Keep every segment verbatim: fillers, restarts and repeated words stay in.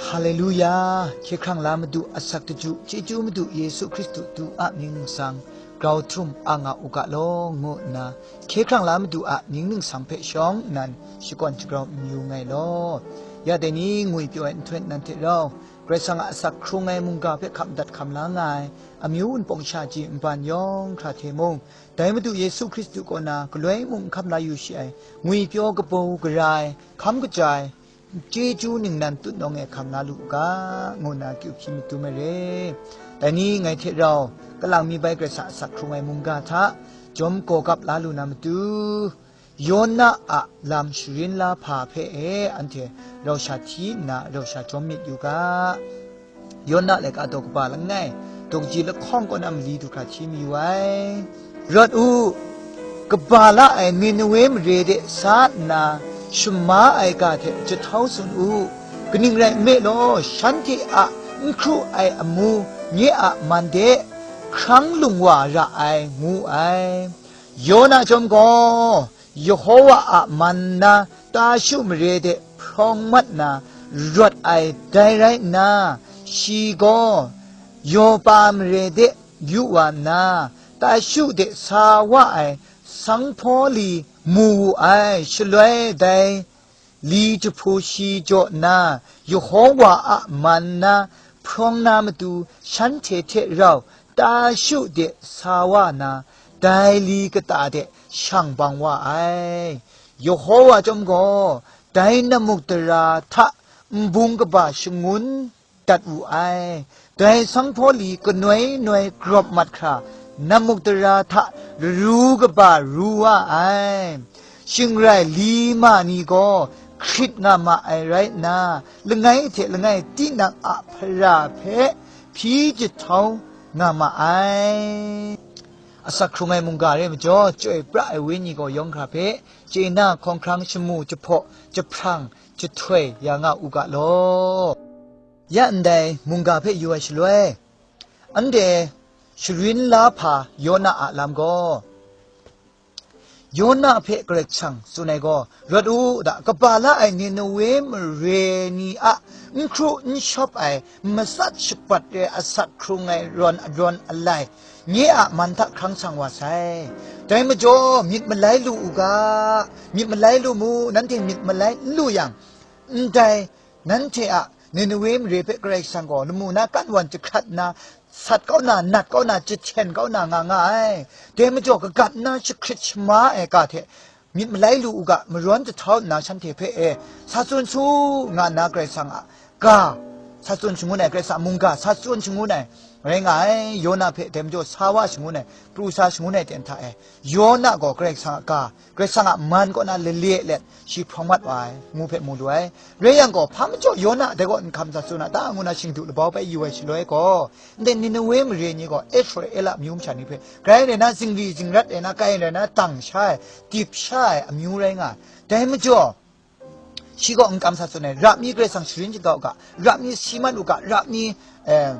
Haleluya! Hkye hkrang la Madu asak daju, chyeju Madu Yesu Hkristu tu a mying ningsang, grau htum a nga u ga law, ngu nna, hkye hkrang la Madu a mying ningsang hpe shawng nnan shakawn shagrau n yu nngai law. Ya dai ni ngwi pyaw ai nhtoi nan hte rau, Karai Kasang a asak hkrung ai mungga hpe hkap dat hkam la nga ai, amyu wunpawng sha ji nban yawng hkra hte mung, dai Madu Yesu Hkristu kaw na galoi mung n hkam la yu shi ai, ngwi pyaw kabu gara ai, hkam kaja ai, chyeju ningnan tutnawng e hkam la lu u ga, ngu nna kyu hpyi madum ai re. Dai ni ngai hte rau, kalang mi bai Karai Kasang a asak hkrung ai mungga hta, jawm gaw gap la lu na matu, Yona a lam sharin la hpa hpe e anhte rau sha hti nna rau sha jawm myit yu ga. Yona laika daw kaba langai, daw kaji lahkawng kaw na mali du hkra hti mayu ai. Rawt u, kaba la ai Ninewe mare de sa nna shama ai ga hte jahtau tsun u. Kaning rai nme law, shanhte a n hkru ai amu nye a man de hkrang lung wa ra ai, ngu ai. Yona chyawm gaw, Yehowa a man na Tarshu mare de hprawng mat na rawt ai dai rai nna, shi gaw Yopa mare de yu wa nna, Tarshu de sa wa ai sanghpaw li mu wu ai. Shaloi dai li jahpu shi jaw nna, Yehowa a man na hprawng na matu shanhte hte rau Tarshu de sa wa na, dai li kata de shang bang wa ai. Yehowa chyawm gaw, dai namuk dara hta nbung kaba shangun dat wu ai. Dai sanghpaw li kanoi noi grawp mat hkra, namuk dara hta laru kaba ru wa ai. Shing rai li ma ni gaw hkrit nga ma ai rai nna, langai hte langai tinang a hpara hpe hpyi jahtau nga ma ai. Asak hkrung ai mungga re majaw, chyoi pra ai wenyi gaw yawng hkra hpe chye na hkawng hkrang shamu jahpaw jahprang jahtoi ya nga u ga law. Ya ndai mungga hpe yu ai shaloi, anhte sharin la hpa Yona a lam gaw, Yona hpe Karai Kasang tsun ai gaw, rawt u da, kaba la ai Ninewe mare ni a n hkru n shawp ai matsat shapat re asak hkrung ai rawn adrawn alai, nye a man hta hkrang sang wa sai. Dai majaw, myit malai lu u ga, myit malai lu mu, nanhte myit malai n lu yang, ndai nanhte a Ninewe mare hpe Karai Kasang gaw lamu na kan wan jahkrat nna, sat kau na, nat kau na, jahten kau na nga nga ai. Dai majaw, kagat nna jahkrit shama ai ga hte myit malai lu u ga, marawn jahtau nna shanhte hpe e, sa tsun su nga nna Karai Kasang a ga, sa tsun shangun ai, Karai Kasang a mungga sa tsun shangun ai, rai nga ai. Yona hpe dai majaw sa wa shangun ai, pru sa shangun ai ten hta e, Yona gaw Karai Kasang a ga, Karai Kasang a man kaw na lale let shi hprawng mat wa ai, ngu hpe mu lu ai. Rai yang gaw, hpa majaw Yona dai gaw n hkam sa tsun a ta, ngu na shingdu labau bai yu ai shaloi gaw, ndai Ninewe mare ni gaw Israela amyu masha ni hpe, grai rai na zingri zingrat rai na, kai rai na dang sha ai, dip sha ai amyu rai nga ai. Dai majaw, shi gaw n kam sa tsun ai, ra mi Karai Kasang sharin shaga u ga, ra mi si mat u ga, ra mi, eh,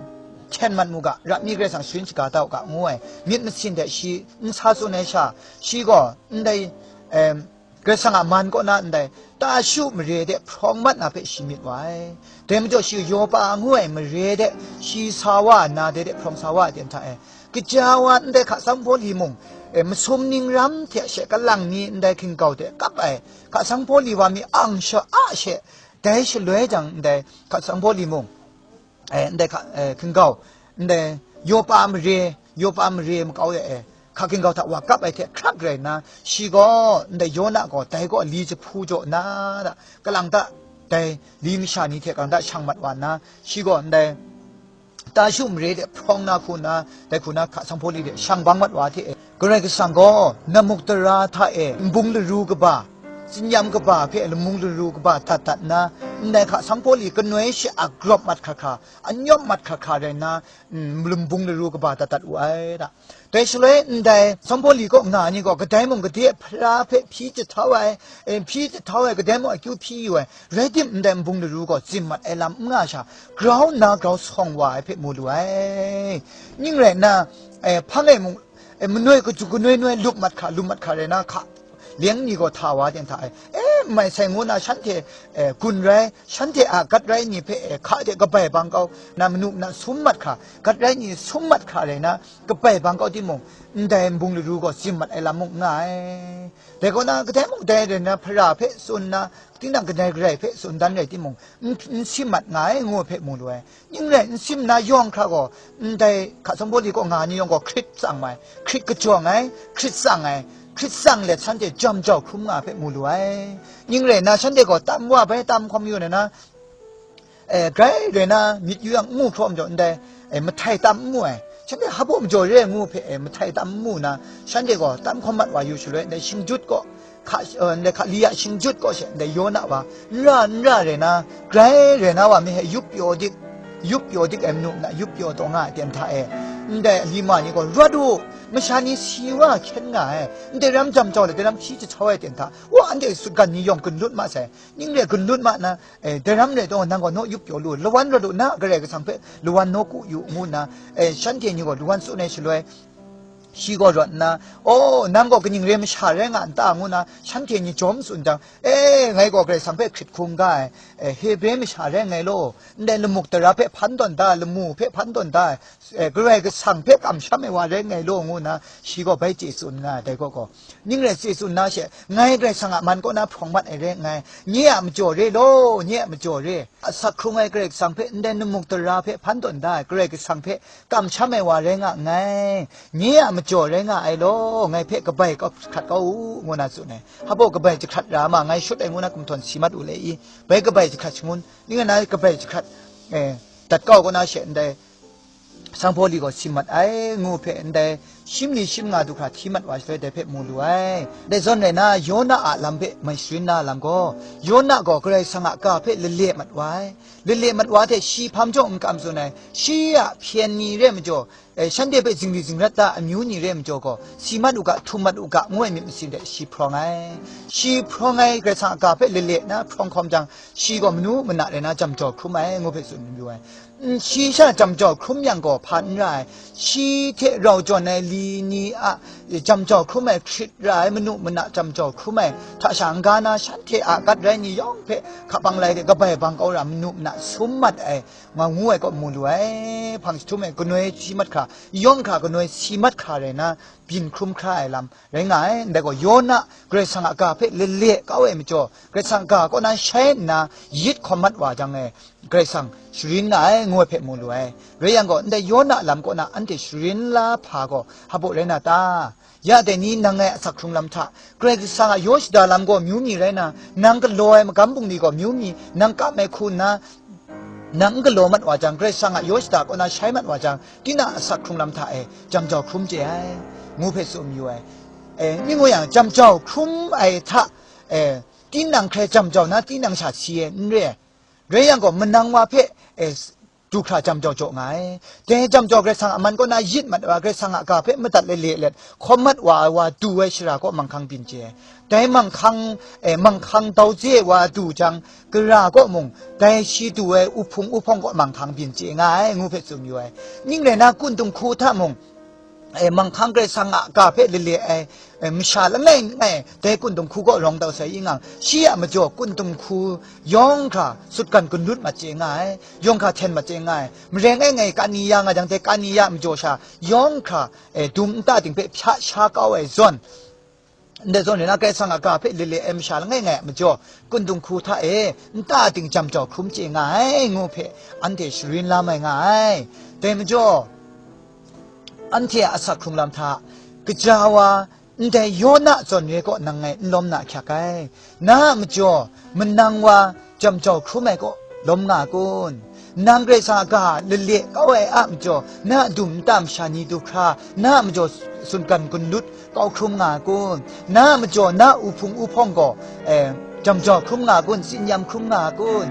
hten mat mu ga, ra mi Karai Kasang sharin shaga da u ga, ngu ai myit masin hte shi n sa tsun ai sha, shi gaw ndai, eh, Karai Kasang a man kaw na ndai Tarshu mare de hprawng mat na hpe shi myit wa ai. Dai majaw shi Yopa ngu ai mare de shi sa wa nna, dai de hprawng sa wa ai ten hta e, kaja wa ndai hka sanghpaw li mung, e, masum ning ram hte she kalang ni ndai hkinggau de kap ai hka sanghpaw li wa mi ang sha a she, dai shaloi jang ndai hka sanghpaw li mung, e, ndai hka, e, hkinggau, ndai Yopa mare, Yopa mare makau e, e, hka hkinggau hta wa kap ai hte hkrak rai nna, shi gaw ndai Yona gaw dai gaw li jahpu jaw nna, da, kalang ta dai li masha ni hte kalang ta shang mat wa nna, shi gaw ndai Tarshu mare de hprawng na hku nna, dai hku na hka sanghpaw li de shang bang mat wa hte e, Karai Kasang gaw namuk tara hta e nbung laru kaba, tsinyam kaba hpe lamung laru kaba dat dat nna, ndai hka sanghpaw li kanoi shi a grawp mat hkra hkra, a nyawp mat hkra hkra rai nna, mm, nbung laru kaba dat dat wu ai da. Dai shaloi ndai sanghpaw li kaw nga ai ni gaw, kadai mung gade a hpara hpe hpyi jahtau ai, e, hpyi jahtau ai, kadai mung akyu hpyi yu ai, rai tim, ndai nbung laru gaw zim mat ai lam n nga sha, grau nna grau sawng wa ai hpe mu lu ai. Ning rai nna, e, hpang e mung, e, manoi kaju kanoi noi lup mat hkra, lup mat hkra rai na hka, leng ni gaw hta wa ten hta e, e, mai sai ngu na shanhte, eh, gun rai, shanhte a gat rai ni hpe, eh, hka de kabai bang kau na manu mana sum mat hkra, gat rai ni sum mat hkra rai na, kabai bang kau timung, ndai nbung laru gaw sim mat ai lam mung nga ai. Dai kaw na, kadai mung dai rai na, hpara hpe tsun na, tinang kadai garai hpe tsun dan rai timung, n, n sim mat nga ai, ngu hpe mu lu ai. Ning rai n sim na yawng hkra gaw, ndai hka sawm baw li kaw nga ni yawng gaw hkrit tsang ai, hkrit kajawng ai, hkrit tsang ai, hkrit tsang let shanhte jam jau hkrum nga hpe mu lu ai. Ning rai na, shanhte gaw tam wa bai tam hkawm yu na na, eh, grai rai na, myit yu yang n mu hkrawm jaw ndai, eh, mahtai tam n mu ai. Shanhte hpa baw majaw re ai ngu hpe, eh, mahtai tam n mu na, shanhte gaw tam hkawm mat wa yu shaloi, ndai shingjut gaw, hka, eh, ndai hka li a shingjut gaw she, ndai Yona wa, n ra, n ra rai na, grai rai na wa mi hpe yup pyaw dik, yup pyaw dik ai manu mana yup pyaw taw nga ai ten hta e, ndai a li ma ni gaw, rawt u, masha ni si wa hkyen nga ai, ndai ram jam jau let, dai ram hpyi jahcau ai ten hta, wa, ndai sutgan ni yawng gun lut ma sai, ning re gun lut ma na, eh, dai ram rai taw, nang gaw naw yup pyaw lu, lawan rawt u, na Karai Kasang hpe lawan naw ku yu, ngu nna, eh, shanhte ni gaw lawan tsun ai shaloi, shi gaw rawt nna, "O, nang gaw kaning re masha rai nga n ta?" ngu nna shanhte ni jawm tsun jang, "E, ngai gaw Karai Kasang hpe hkrit hkung ga ai, e, Hebre masha rai nngai law, ndai lamuk tara hpe hpan tawn da, lamu hpe hpan tawn da, e, Karai Kasang hpe kamsham ai wa rai nngai law," ngu nna shi gaw bai chye tsun nga ai, dai gaw gaw. Ning rai chye tsun na she, ngai Karai Kasang a man kaw na hprawng mat ai rai nngai, nye a majaw re law, nye a majaw re. Asak hkrung ai Karai Kasang hpe, ndai lamuk tara hpe hpan tawn da ai Karai Kasang hpe kamsham ai wa rai nga nngai, nye a majaw rai nga ai law, ngai hpe kabai kau hkrat kau u, ngu na tsun ai. Hpa baw kabai jahkrat ra ma, ngai shut ai ngu na kumhtawn si mat u le i, bai kabai jahkrat shangun, ning na kabai jahkrat, eh, dat kau kaw na she ndai, sanghpaw li gaw si mat ai, ngu hpe ndai, shim li shim nga du hkra hti mat wa shaloi dai hpe mu lu ai. Dai zawn rai na, Yona a lam hpe mai sharin na lam gaw, Yona gaw Karai Kasang a ga hpe lale mat wa ai. Lale mat wa hte shi hpa majaw n kam tsun ai, shi a hpyen ni re majaw, eh, shanhte hpe zingri zingrat da amyu ni re majaw gaw, si mat u ga, htum mat u ga, ngu ai myit masin hte shi hprawng ai. Shi hprawng ai Karai Kasang a ga hpe lale na hprawng hkawm jang, shi gaw manu mana rai na jam jau hkrum ai, ngu hpe tsun yu ai. N, shi sha jam jau hkrum yang gaw hpa n ra ai, shi hte rau jawn ai li ni a jam jau hkrum ai hkrit ra ai manu mana jam jau hkrum ai hta sha n-ga na shanhte a gat rai ni yawng hpe hkabang lai de kabai bang kau ra manu mana sum mat ai, nga ngu ai kaw mu lu ai, hpang jahtum e kanoi si mat hkra, yawng hkra kanoi si mat hkra rai na, byin hkrum hkra ai lam rai nga ai. Ndai gaw, Yona Karai Kasang a ga hpe lale kau ai majaw, Karai Kasang ga kaw na shai nna yit hkawm mat wa jang e, Karai Kasang sharin nga ai, ngu ai hpe mu lu ai. Rai yang gaw, ndai Yona lam kaw na anhte sharin la hpa gaw, hpa baw rai na ta? Ya dai ni nang ngai asak hkrung lam hta, Karai Kasang a yaw shada lam gaw myu mi rai na, nang galaw ai magam bungli gaw myu mi, nang kam ai hku nna, nang n galaw mat wa jang, Karai Kasang a yaw shada kaw na shai mat wa jang, tinang asak hkrung lam hta e jam jau hkrum chye ai, ngu hpe tsun mayu ai. E, ning ngu yang, jam jau hkrum ai hta, e, tinang hkrai jam jau na, tinang sha si ai n re ai. Rai yang gaw, manang wa hpe, e, du hkra jam jau jaw nga ai. Dai jam jau Karai Kasang a man kaw na yit mat wa, Karai Kasang a ga hpe madat lale let, hkawm mat wa ai wa du ai shara kaw manghkang byin chye ai. Dai manghkang, e, manghkang dau je wa du jang, gara kaw mung, dai shi du ai uhpung uhpawng kaw manghkang byin chye nga ai, ngu hpe tsun yu ai. Ning rai na, kun dinghku hta mung, e, manghkang Karai Kasang a ga hpe lale ai, e, masha langai ngai, dai kun dinghku kaw rawng dau sai i ngang, shi a majaw kun dinghku yawng hkra sutgan gun lut mat chye nga ai, yawng hkra hten mat chye nga ai, marai ngai ngai kani ya nga jang, dai kani ya majaw sha yawng hkra, e, dum nta ting hpe hpya sha kau ai zawn, ndai zawn rai na, Karai Kasang a ga hpe lale ai masha langai ngai a majaw, kun dinghku hta e nta ting jam jau hkrum chye nga ai, ngu hpe anhte sharin la mai nga ai. Dai majaw, anhte a asak hkrung lam hta, kaja wa, ndai Yona zawn re kaw nang ngai n lawm na ahkyak ai. Na a majaw, manang wa, jam jau hkrum ai kaw lawm nga a kun? Nang Karai Kasang a ga lale kau ai a majaw, na a dum nta masha ni du hkra, na a majaw sutgan gun lut kau hkrum nga a kun? Na a majaw, na uhpung uhpawng gaw, eh, jam jau hkrum nga a kun? Tsin yam hkrum nga a kun?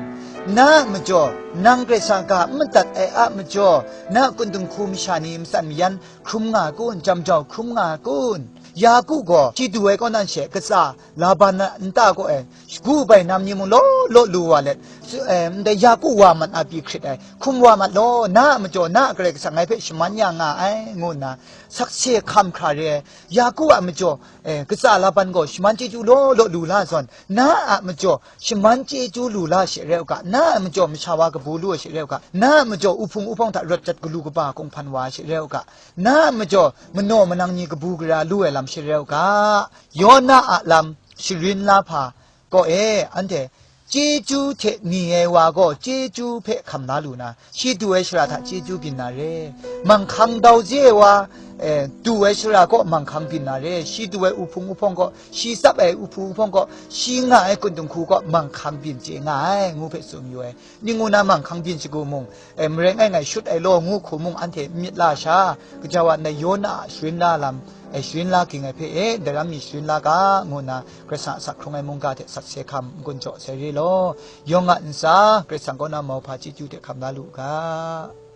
Na a majaw, nang Karai Kasang a ga n madat ai a majaw, na a kun dinghku masha ni matsan mayan hkrum nga a kun? Jam jau hkrum nga a kun? Yaku gaw shi du ai kaw nan she, katsa Laban a nta kaw e, shagu bai nam ni mung law law lu wa let, su-, eh, ndai Yaku wa mat na pyi hkrit ai, hkum wa mat law, na a majaw, na a Karai Kasang ngai hpe shaman ya nga ai, ngu nna, Sakse hkam hkra re ai, Yaku a majaw, eh, katsa Laban gaw shaman chyeju law law lu la zawn, na a majaw shaman chyeju lu la she rai u ga, na a majaw masha wa kabu lu ai she rai u ga, na a majaw uhpung uhpawng hta rawt jat galu kaba kunghpan wa ai she rai u ga, na a majaw manaw manang ni kabu gara lu ai lam she rai u ga, Yona a lam sharin la hpa, kaw e, anhte, chyeju hte ni ai wa gaw chyeju hpe hkam la lu na, shi du ai shara hta chyeju byin na re. Manghkang dauze ai wa, eh, du ai shara gaw manghkang byin na re. Shi du ai uhpung uhpawng gaw, shi tsap ai uhpung uhpawng gaw, shi nga ai kun dinghku gaw manghkang byin chye nga ai, ngu hpe tsun yu ai. Ning ngu na manghkang byin shagu mung, eh, marai ngai ngai shut ai law ngu hku mung anhte n myit la sha, gaja wa ndai Yona a sharin la lam, eh, sharin la ging ai hpe, eh, daram mi sharin la ga, ngu nna Karai Kasang a sak hkrung ai mungga hte sakse hkam n-gun jaw sai re law, yawng a ntsa Karai Kasang kaw na mauhpa chyeju hte hkam la lu u ga.